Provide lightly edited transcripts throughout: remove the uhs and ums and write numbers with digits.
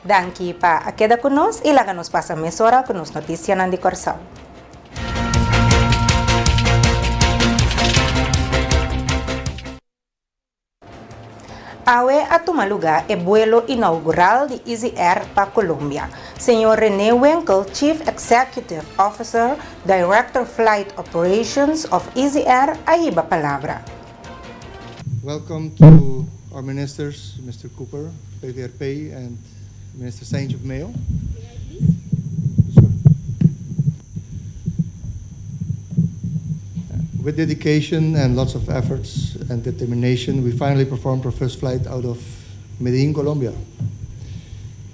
Danki pa a keda ku nos i laga nos pasa mesora ku nos notisianan di Kòrsou. Awe a tuma lugá e buelo inaugural di Easy Air pa Colombia. Señor Rene Winkel, Chief Executive Officer, Director Flight Operations of Easy Air a hiba palabra. Welcome to our ministers, Mister Cooper, VVRP and Minister Cijntje of Mail. With dedication and lots of efforts and determination, we finally performed our first flight out of Medellin, Colombia.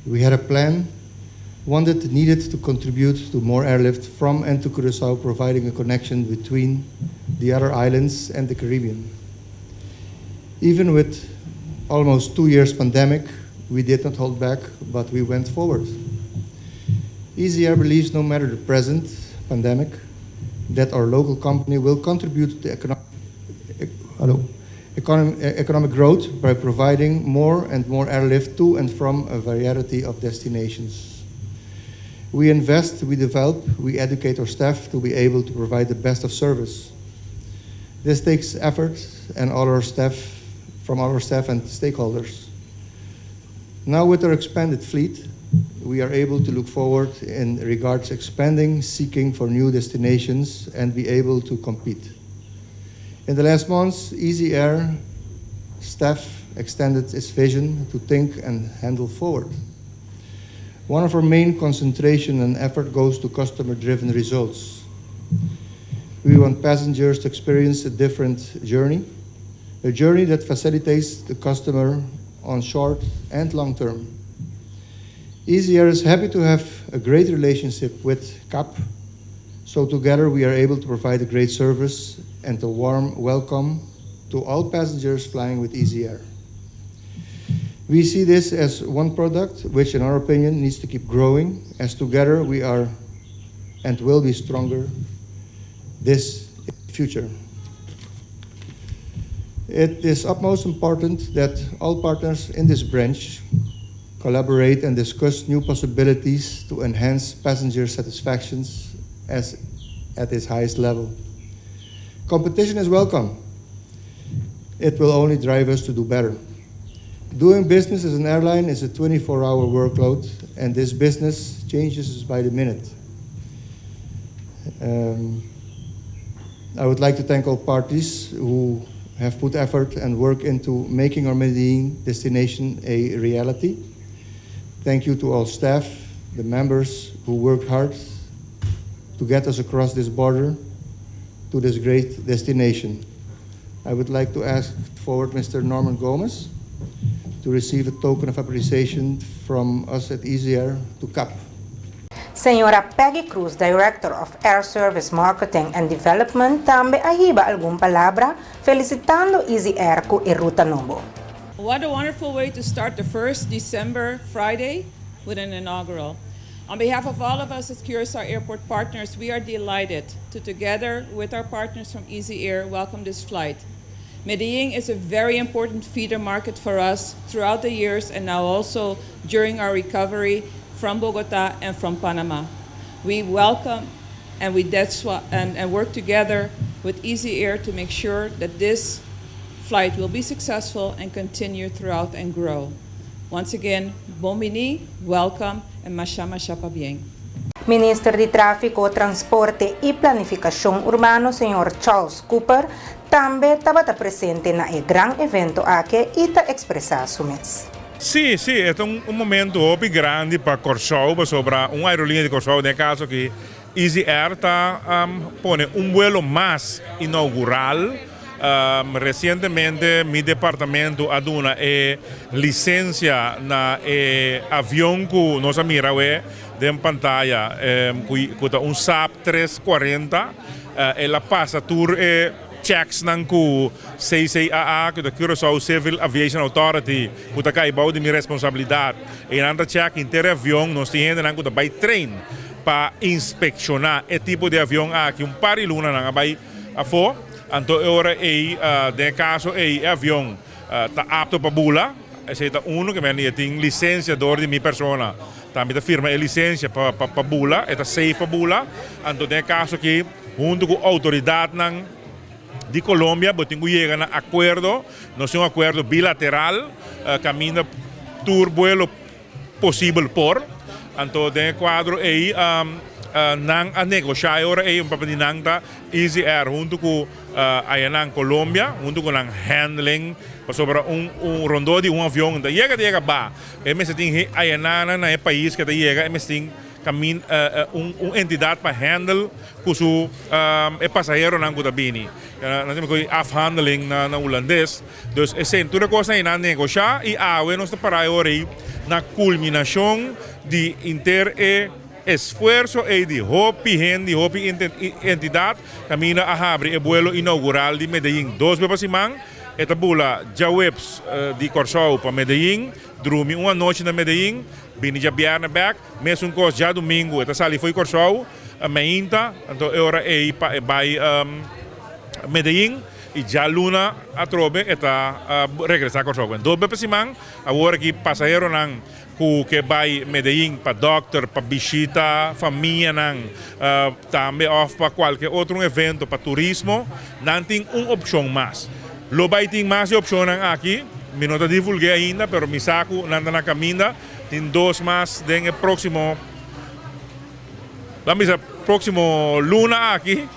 We had a plan, one that needed to contribute to more airlift from and to Curaçao, providing a connection between the other islands and the Caribbean. Even with almost 2 years pandemic, we did not hold back, but we went forward. Easy Air believes no matter the present pandemic, that our local company will contribute to economic, hello, economic growth by providing more and more airlift to and from a variety of destinations. We invest, we develop, we educate our staff to be able to provide the best of service. This takes effort and all our staff, from all our staff and stakeholders. Now with our expanded fleet, we are able to look forward in regards expanding, seeking for new destinations, and be able to compete. In the last months, Easy Air staff extended its vision to think and handle forward. One of our main concentration and effort goes to customer-driven results. We want passengers to experience a different journey, a journey that facilitates the customer on short and long term. Easy Air is happy to have a great relationship with CAP, so together we are able to provide a great service and a warm welcome to all passengers flying with Easy Air. We see this as one product which, in our opinion, needs to keep growing, as together we are and will be stronger this future. It is utmost important that all partners in this branch collaborate and discuss new possibilities to enhance passenger satisfactions as at its highest level. Competition is welcome. It will only drive us to do better. Doing business as an airline is a 24-hour workload, and this business changes by the minute. I would like to thank all parties who have put effort and work into making our Medellin destination a reality. Thank you to all staff, the members who worked hard to get us across this border to this great destination. I would like to ask forward Mr. Norman Gomez to receive a token of appreciation from us at Easy Air to CAP. Señora Peggy Cruz, Director of Air Service Marketing and Development tambe a hiba algun palabra felicitando Easy Air cu e ruta nobo. What a wonderful way to start the first December Friday with an inaugural. On behalf of all of us at Curaçao Airport Partners, we are delighted to, together with our partners from Easy Air, welcome this flight. Medellin is a very important feeder market for us throughout the years and now also during our recovery from Bogota and from Panama. We welcome and we and, and work together with Easy Air to make sure that this flight will be successful and continue throughout and grow. Once again, bon bini, welcome, and masha masha pabien. Minister di Tráfiko, Transporte i Planifikashon Urbano señor Charles Cooper tambe tabata presente na e gran evento aki i ta ekspresá su mes. Sí, sí, e ta un momento hopi grandi pa Kòrsou pasobra un aerolínea di Kòrsou, den e kaso aki Easy Air ta pone un buelo mas inaugural. Resientemente mi departamento a duna e lisensia na e avion ku nos a mira awe den pantaya ku ta un Saab 340. El a pasa tur e checksnan ku CCAA, ku ta Curaçao Civil Aviation Authority, ku ta kai bou di mi responsabilidat. Einan ta check henter e avion. Nos tin hendenan ku ta bai train pa inspekshoná e tipo di avion aki. Un par di lunanan a bai afó. Anto e ora ei, den e kaso ei, e avion ta apto pa bula. Esei ta unu ke men tin lisensia dor di mi persona. Tambe ta firma e lisensia pa bula, e ta safe pa bula. Anto den e kaso aki huntu ku outoridatnan di Colombia bo tin ku yega na akuerdo. Nos tin un akuerdo bilateral kaminda tur buelo posibel por. Anto den e kuadro ei nan a negoshá e ora ei un papia di nan ta Easy Air huntu ku ayanan Colombia huntu ku nan handling pasobra un un rondó di un avion ta yega ta yega ba e mester tin ayananan na e pais ke ta yega e mester tin kamin un un entidat pa handle ku su e pasaheronan ku ta bini nan ta mester afhandeling na na hulandes. Dus esei tur e kosnan ei nan negoshá i awe nos ta pará e ora ei na kulminashon di inter e esfuerso ei di hopi hende, hopi entidat kaminda a habri e buelo inougural di Medellin dos be pa siman. E ta bula djaweps di Kòrsou pa Medellin, drumi un anochi na Medellin, bini djabièrnè bèk, mesun kos djadumingu e ta sali fo'i Kòrsou meinta, anto e ora ei pa e bai Medellin. I djaluna atrobe e ta regresá Kòrsou. Bueno, dos bes pa siman awor aki pasaheronan ku ke bai Medellin pa dòkter, pa bishita famianan, tambe òf pa kualke otro un evento pa turismo, nan tin un opshon mas. Lo bai tin mas di opshonnan aki, mi no ta divulg'é ainda, pero mi sa ku nan ta na kaminda. Tin dos mas den e próksimo, laga mi bisa próksimo luna aki.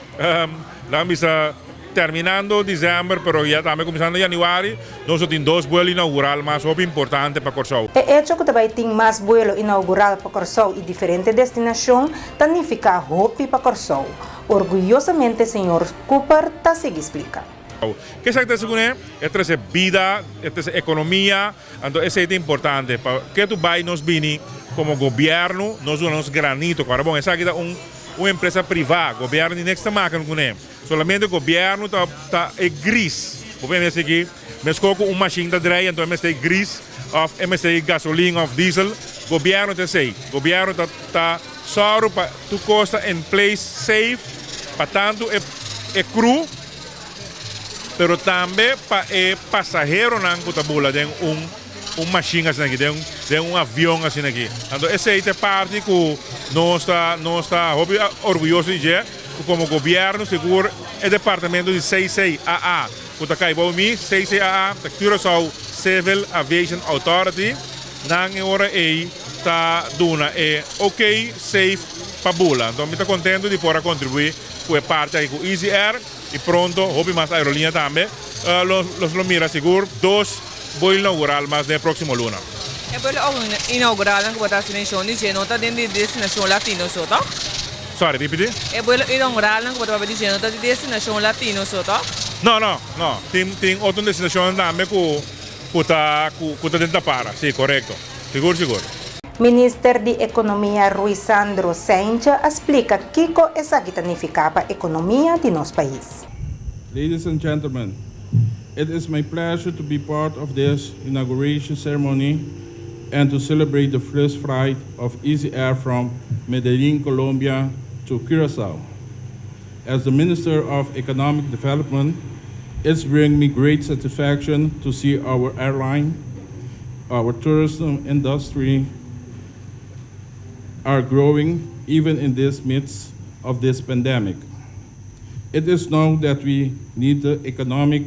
Nan bisa terminando december pero ya tambe cuminsando januari nos lo tin dos buelo inaugural mas hopi importante pa Corsou. E echo cu ta bay tin mas buelo inaugural pa Corsou y diferente destinacion ta nifica hopi pa Corsou, orguyosamente señor Cooper ta sigui splica. Ke esaki ta hasi kuné? E trese bida, e trese ekonomia, anto esei ta importante pa ke tu bai nos bini komo gobièrnu nos duna nos granito. Kòrda bon esaki ta un Un empresa privá, gobièrnu di niks ta maken kuné. Solamente gobièrnu ta ta e gris. Bo por mester aki meskos ku un mashin ta drei anto e mester e gris òf e mester e gasolin òf diesel. Gobièrnu ta esei. Gobièrnu ta ta sòru pa tur kos ta in place safe pa tantu e e crew pero tambe pa e pasaheronan ku ta bula den un un mashin asina aki, den den un avion asina aki. Anto esei ta e parti ku nos ta nos ta hopi orguyoso di dje, ku komo gobièrnu sigur e departamento di CCAA ku ta kai bou mi, CCAA ta Curaçao Civil Aviation Authority, nan e ora ei ta duna e ok safe pa bula. Anto mi ta kontento di por a kontribuí ku e parti aki ku Easy Air i pronto hopi mas aerolínea tambe lo nos lo mira sigur dos Buelo inaugural mas den e próksimo luna. E buelo inauguralnan ku bo ta hasi menshon di dje no ta den di destinashon latino so, tòg? Sorry, ripití. E buelo inauguralnan ku bo ta papia di dje no ta di destinashon latino so, tòg? No, no, no. Tin tin otro destinashonnan tambe ku ku ta ku ta den tapara. Sí, korekto. Sigur, sigur. Minister di Ekonomia Ruisandro Cijntje a splika kiko esaki ta nifiká pa ekonomia di nos pais. Ladies and gentlemen, it is my pleasure to be part of this inauguration ceremony and to celebrate the first flight of Easy Air from Medellin, Colombia to Curacao. As the Minister of Economic Development, it's bring me great satisfaction to see our airline, our tourism industry are growing even in this midst of this pandemic. It is now that we need the economic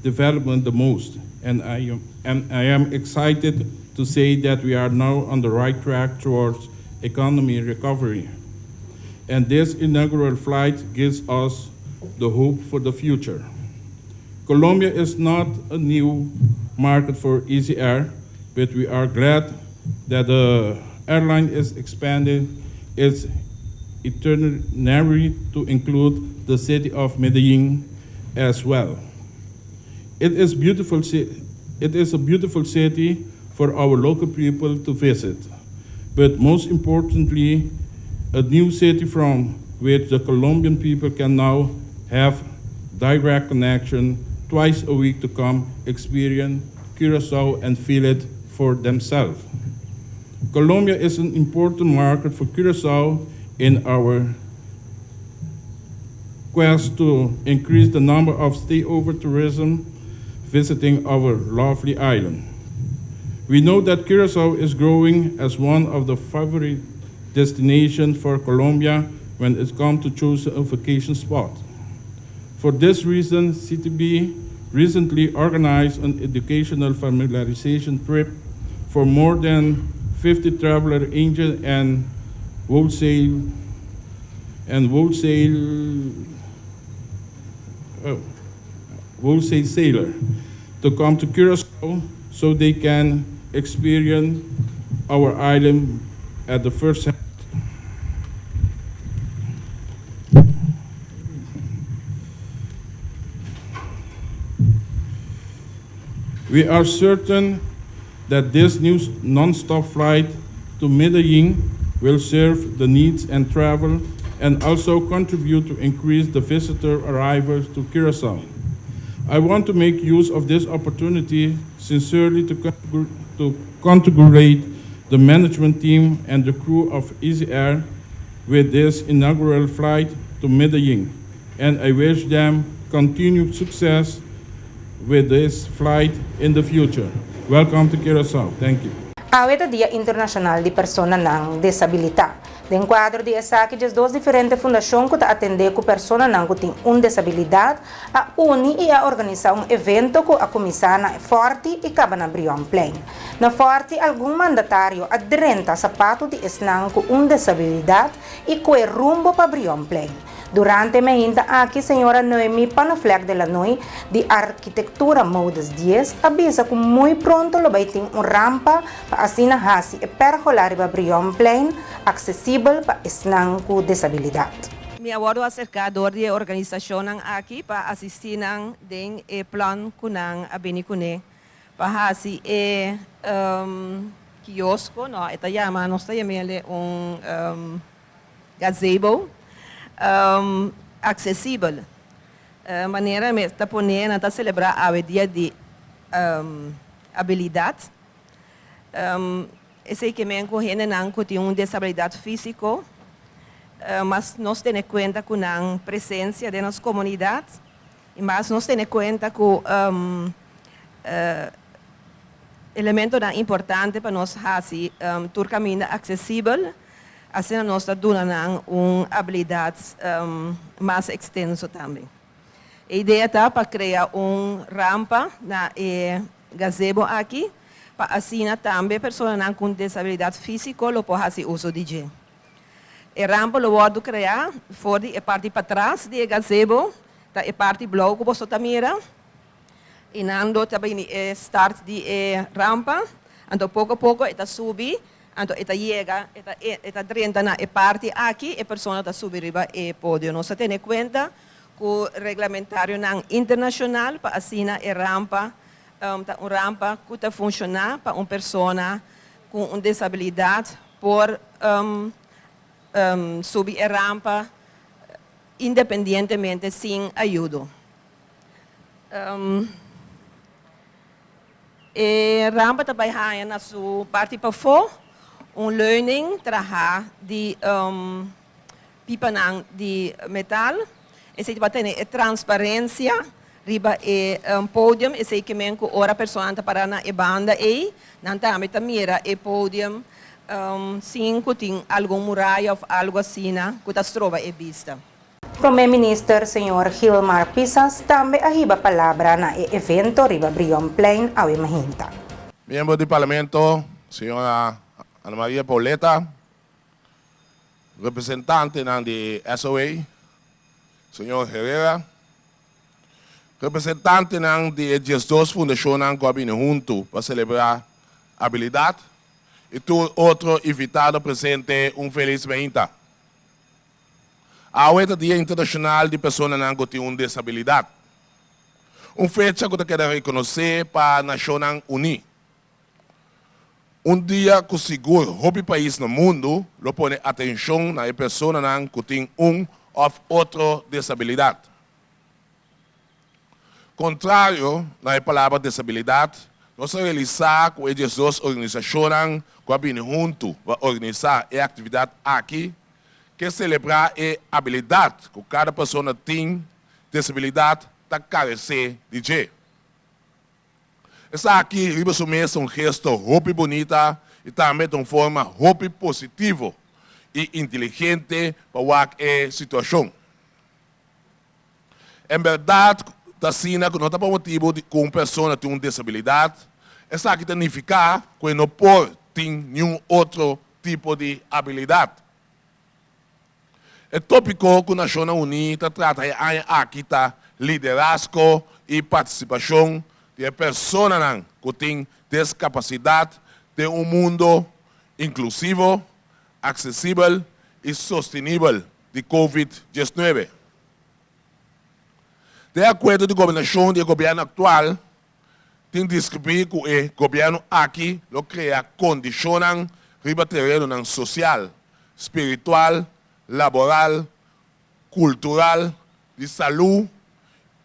development the most, and I am, and I am excited to say that we are now on the right track towards economy recovery. And this inaugural flight gives us the hope for the future. Colombia is not a new market for Easy Air, but we are glad that the airline is expanding its itinerary to include the city of Medellin as well. It is beautiful it is a beautiful city for our local people to visit, but most importantly, a new city from which the Colombian people can now have direct connection twice a week to come experience Curacao and feel it for themselves. Colombia is an important market for Curacao in our quest to increase the number of stayover tourism visiting our lovely island. We know that Curaçao is growing as one of the favorite destinations for Colombia when it comes to choose a vacation spot. For this reason, CTB recently organized an educational familiarization trip for more than 50 traveler agents and wholesale sailor to come to Curaçao so they can experience our island at the first hand. We are certain that this new non-stop flight to Medellin will serve the needs and travel and also contribute to increase the visitor arrivals to Curaçao. I want to make use of this opportunity sincerely to congratulate the management team and the crew of Easy Air with this inaugural flight to Medellin, and I wish them continued success with this flight in the future. Welcome to Curaçao. Thank you. Awe ta Dia Internashonal di Personanan Desabilitá. Den kuadro di esaki, dos diferente fundashon ku ta atendé ku personanan ku tin un desabilidat, a uni i a organisá un evento ku a kuminsá na Forti i kaba na Brionplein. Na Forti, algun mandatario a drenta sapatu di esnan ku un desabilidat i kue rumbo pa Brionplein. Durante mainta aki, señora Noemi Panaflek de la Noy, di Arkitektura Modus 10, a bisa ku muy pronto lo bai tin un rampa pa asina hasi e pergola riba Brionplein aksesibel pa esnan ku desabilidat. Mi a wòrdu aserká dor di organisashon aki pa asistí nan den e plan ku nan a bini kuné pa hasi e kiosko, no, e ta yama, nos ta yam'é un gazebo aksesibel. Manera mi ta pone nan ta selebrá awe dia di abilidat. Esei ke men ku hendenan ku tin un desabilidat físiko, mas nos tene kuenta ku nan presensia den nos komunidat i mas nos tene kuenta ku elementonan importante pa nos hasi tur kaminda aksesibel, asina nos ta duna nan un abilidat mas ekstenso tambe. E idea ta pa krea un rampa na e gazebo aki, pa asina tambe personanan ku desabilidat físiko lo por hasi uso di dje. E rampa lo wòrdu kreá for di e parti patras di e gazebo, ta e parti blou ku boso ta mira, i nan lo ta bini e start di e rampa, anto poko poko e ta subi, anto e ta yega, e ta drenta na e parti aki, e persona ta subi riba e podio. Nos ta tene kuenta ku reglamentarionan internashonal pa asina e rampa ta un rampa ku ta funshoná pa un persona ku un desabilidat por subi e rampa independientemente sin ayudo. E rampa ta bai haña na su parti pafó un leuning trahá di pipanan di metal. Esei ta tene e transparensia riba e podium, esei ke men ku ora persona ta para na e banda ei, nan tambe ta mira e podium sin ku tin algun muraya òf algu asina ku ta stroba e bista. Promé Minister señor Gilmar Pisas tambe a hiba palabra na e evento riba Brionplein awe mainta. Miembro di Parlamento, señora Ana Maria Pauletta, representante di SOA, señor Herrera, representante di 12 fundashon ku a bini huntu pa selebrá abilidat i tur otro invitado presente, un felis mainta. Awe ta Dia Internashonal di Personanan ku tin un Desabilidat. Un fecha ku ta keda rekonosé pa Nashonnan Uní. Un dia ku sigur hopi pais na mundu lo pone atenshon na e personanan ku tin un òf otro desabilidat. Kontrario na e palabra desabilidat, nos a realisá ku e 12 organisashonnan ku a bini huntu pa organisá e aktividat aki, ke selebrá e abilidat ku kada persona tin desabilidat ta karesé di dje. Esaki riba su mes ta un gesto hopi bunita i tambe ta un forma hopi positivo i inteligente pa wak e situashon. En bèrdat ta asina ku no ta pa motibu di ku un persona tin un desabilidat, esaki ta nifiká ku e no por tin niun otro tipo di abilidat. E tópiko ku Nashonnan Uní ta trata e aña aki ta liderazgo i partisipashon di e personanan ku tin deskapasidat den un mundo inklusivo, aksesibel i sostenibel di Covid 19. Den akuerdo di gobernashon di e gobièrnu aktual tin deskribí ku e gobièrnu aki lo krea kondishonnan riba terenonan sosial, spiritual, laboral, kultural, di salú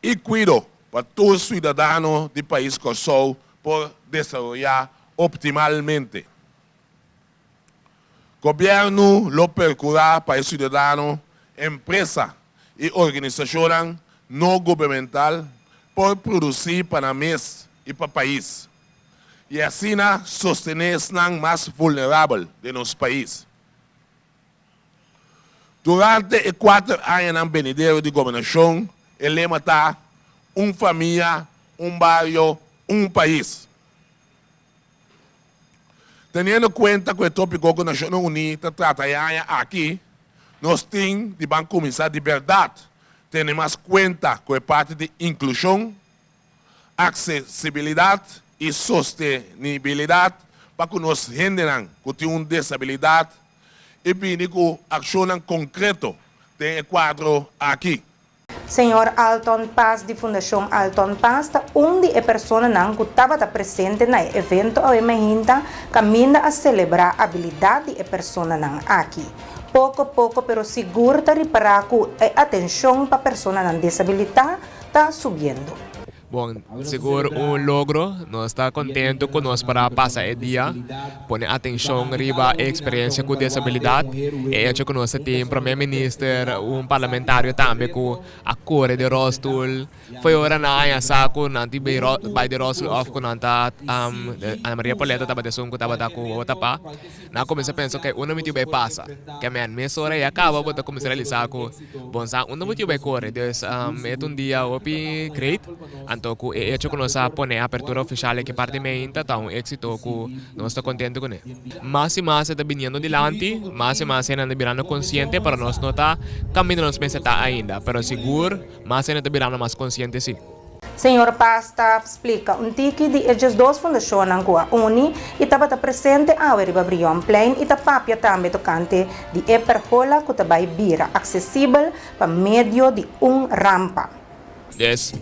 i kuido pa tur suidadano di pais Kòrsou por desaroyá optimalmente. Gobièrnu lo perkurá pa e siudadano, empresa i organisashonnan no gubernamental por produsí pa nan mes i pa pais, i asina sostené esnan mas vulnerabel den nos pais. Durante e kuater añanan benidero di gobernashon e lema ta, Un famia, un bario, un pais. Teniendo kuenta ku e tópiko ku Nashonnan Uní ta trata e aña aki, nos tin di ban kuminsá di bèrdat tene mas kuenta ku e parti di inklushon, aksesibilidat i sostenibilidat pa ku nos hendenan ku tin un desabilidat i bini ku akshonnan konkreto den e kuadro aki. Señor Alton Paas di Fundashon Alton Paas ta un di e personanan ku tabata presente na e evento awe mainta kaminda a selebrá abilidat di e personanan aki. Poko poko pero sigur ta ripará ku e atenshon pa personanan desabilitá ta subiendo. Bon, sigur un logro. Nos ta contento cu nos por a pasa e dia pone atencion riba e experiencia cu desabilidad. E hecho cu nos ta tin Prome Minister, un parlamentario tambe cu a core den rolstoel. Fo'i ora nan a haña sa cu nan tin bay den rolstoel of cu nan ta, Ana Maria Poleta tabata esun cu tabata cu wowo tapa. Nan a cuminsa pensa, ok, unda mi tin bay pasa? Ke men, mesora e a caba bo ta cuminsa realisa cu bon sa unda bo tin bay core. Dus e ta un dia hopi great. Anto cu e hecho cu nos a pone e apertura oficial aki parti meinta ta un exito cu nos ta contento cune. Mas y mas e ta biniendo dilanti, mas y mas hendenan ta birando consciente, pero nos no ta caminda nos mester ta ainda. Pero sigur mas hende ta birando mas consciente si. Señor Paz ta splika un tiki di e 12 fundashonnan ku a uni i tabata presente awe riba Brionplein i ta papia tambe tokante di e pergola ku ta bai bira aksesibel pa medio di un rampa. Des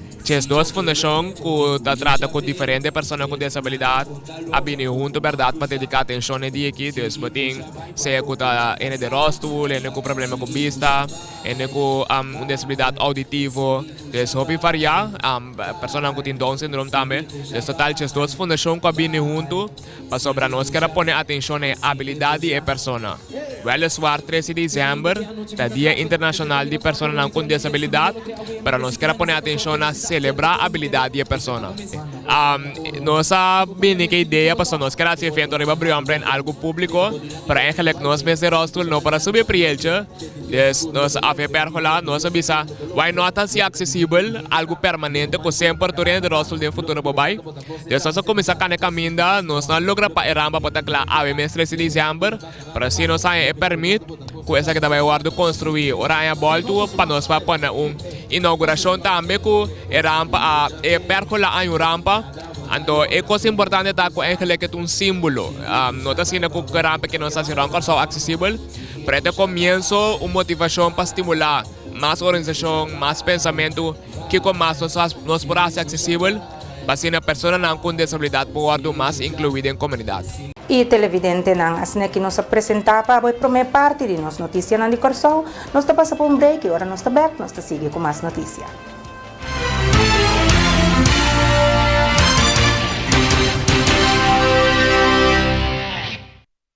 12 fundashon ku ta trata ku diferente persona ku desabilidat a bini huntu bèrdat pa dediká atenshon e dia aki. Dus bo tin sea ku ta hende den ròlstul, hende ku problema ku bista, hende ku un desabilidat ouditivo. Des hopi variá, personanan ku tin Down syndrome tambe. Des total 12 fundashon ku a bini huntu pasobra nos kier a pone atenshon na e abilidat di e persona. Wèliswaar 13 di desèmber ta Dia Internashonal di Personanan ku Desabilidat, pero nos kier a pone atenshon na selebrá abilidat di e persona. Nos a bini ku e idea pasobra nos kier hasi evento riba Brionplein algu públiko, pero eigenlik nos mes den ròlstul no por a subi e prieltje. Dus nos a afia pergola, nos a bisa, why not hasi aksesibel algu permanente ku semper tur hende ròlstul den futuro por bai. Dus nos a kuminsá kana e kaminda, nos no a logra pa e rampa por ta kla awe mes 13 di disièmber, pero si nos haña e pèrmit ku esaki ta bai wòrdu konstruí ora aña bòltu pa nos por pone un inougurashon tambe ku e rampa a e pergola haña un rampa. Anto e kos importante ta ku eigenlik e ta un símbolo. No ta asina ku rampa ke nos hasi rònt Kòrsou aksesibel. Pero e ta komienso un motivashon pa stimulá mas organisashon, mas pensamentu, kiko mas nos nos por hasi aksesibel pa asina personanan ku un desabilidat por wòrdu mas inkluí den komunidat. I televidentenan, asina ki nos a presentá pa abo e promé parti di nos notisianan di Kòrsou. Nos ta pasa pa un break i ora nos ta bèk nos ta sigui ku mas notisia.